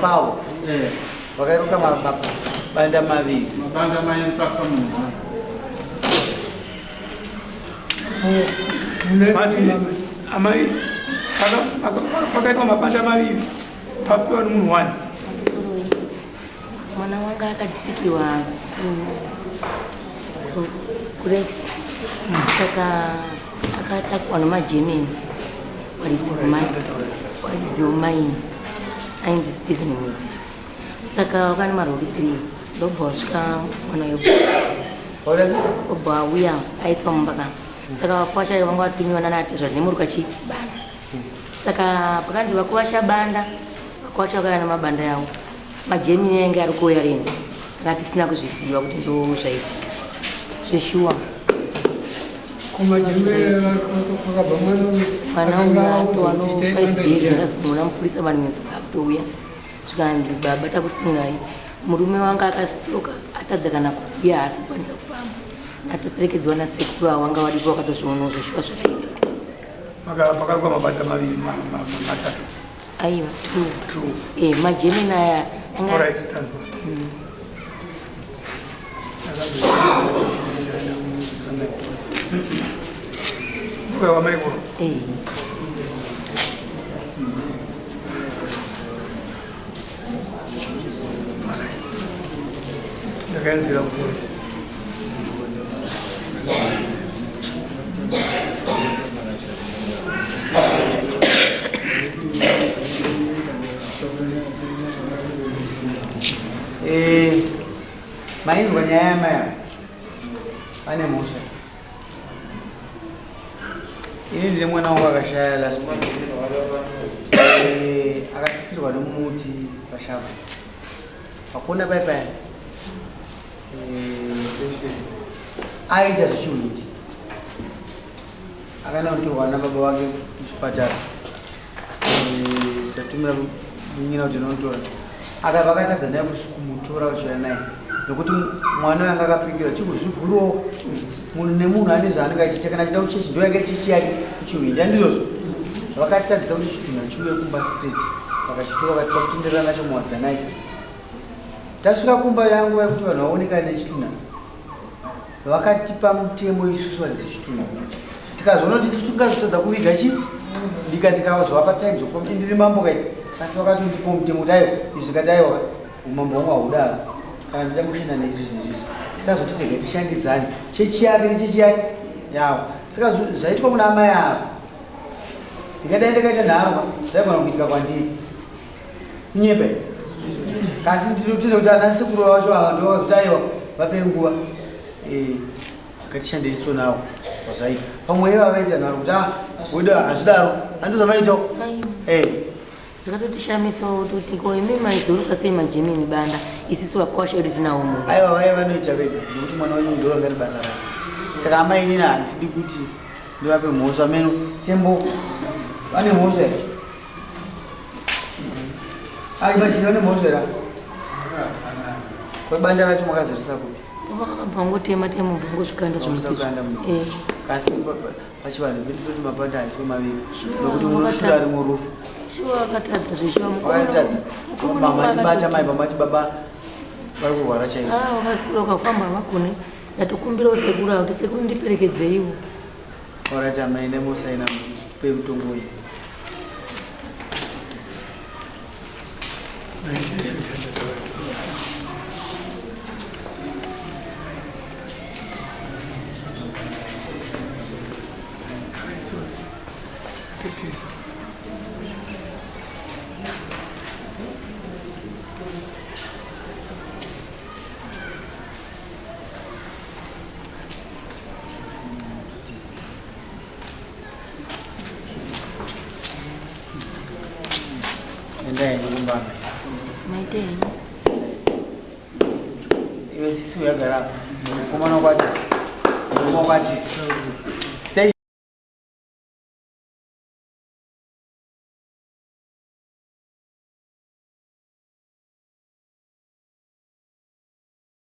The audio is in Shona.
pavo eh. Vakairuka mabanda maviri. Mabanda maviri pamunhu. Mati amai pakaitwa mabanda maviri pafiwa nemunhu wani. Mwana wanga akadirikiwa kurex saka akatakwa nemagermany waridzi wemaini ainzi Stephen Mwidzi. Saka wakane marori 3 ndobva wasvika mwana uyo obva auya aiswa mumba ka. Saka vakwasha vanga vatumiwa nana atezva nemuruka chi banda. Saka pakanzi vakwasha banda, vakwasha vakauya nemabanda yavo. Majemini ainge ari kuuya rini tanga tisina kuzviziva kuti ndo zvaitika zveshuwa. Mwana uyu atova no 5 days ndakazomuona mupurisa vanhu meso akutouya zvikanzi baba takusungai murume wanga akastroka atadza kana kuuya haasi kukwanisa kufamba ndatoperekedzwa nasekuru avo vanga varipo vakatozvionawo zveshuwa zvakaitika. Pakarukwa mabata maviri matatu. Aiwa two. Two. Eh, majemeni aya anga. All right, tanzwa. Mbuga wa maikuru. Eh. Ndakaenzera kupolisi. Eh, mainzwa nyaya yamai ava vane mhosva. Ini ndine mwana wangu akashaya last week. Eh, akasisirwa nemuti pashafu. Pakona pai paya. Eh, aiita zvechiwindi. Akaenda kutorwa nababa vake kuchipatara. Eh, tatumira munyina kuti inotora. Akabva akatadza naye kumutora kuchiuya naye. Nokuti mwana uyu anga akapingira chikuzviguruwo munhu nemunhu ane zvaanenge achiita kana achida kuchechi ndo yake chechi yake kuchihwindi andizvozvo vakatadzisa kuti chitunha chiuye kumba street vakachitora vakati takutenderera nacho muwadzanai tasvika kumba yanguva yekuti vanhu vaonekane nechitunha vakatipa mutemo isusu varidzi chitunha tikazoona kuti isu tingazotadza kuviga chi ndika tikazovapa time zvokufa ndiri mambo kai asi vakatondipawo mutemo kuti aiwa izvi ndikati aiwa umambo hwangu haudaro kana ndida kushanda neizvi zvinezvizvi tikazoti tega tishandidzane chechi yake nechechi yake yawo saka zvaitwa kuna amai ava ndingadai ndakaita nharo zvaigona kuitika kwandiri kunyepe kasi ndinotenda kuti ana sekuru vacho ava ndo vakazoti aiwa vape nguva eh, ngatishandei isu nawo pazvaita pamwe ivo vaita nharo kuti ah, wedu hazvidaro handizvamaitawo eh. Zvakatotishamisawo kuti ko imi maizoruka sei majemeni banda isisu vakwasha vedu tinawo munhu. Aiwa vaya vanoita vega nekuti mwana wenyu ndiro ranga basa rake. Saka amai inini handidi kuti ndivape mhosva meno tembo vane mhosva here? Ai vazhinji vane mhosva here? Kwebanda racho makazorisa kupi? Vangotema tema vangozvikanda zvinokanda. Eh. Kasi pachivanhu pedu toti mapanda aitwe maviri nokuti munosvira rimwe rufu. Shuwa akatadza zveshuwa mukoma. Matibata mai pamati baba vari kurwara chaizvo. Ah, wakastroka kufamba havagoni. Ndatokumbirawo sekuru avo kuti sekuru ndiperekedzeiwo. Alright amai nemusaina pemutongo uyu. Endai kumba. Maita henyu. Iwe sisi uyagara apa. Mukomana wako atiza. Murume wako atiza.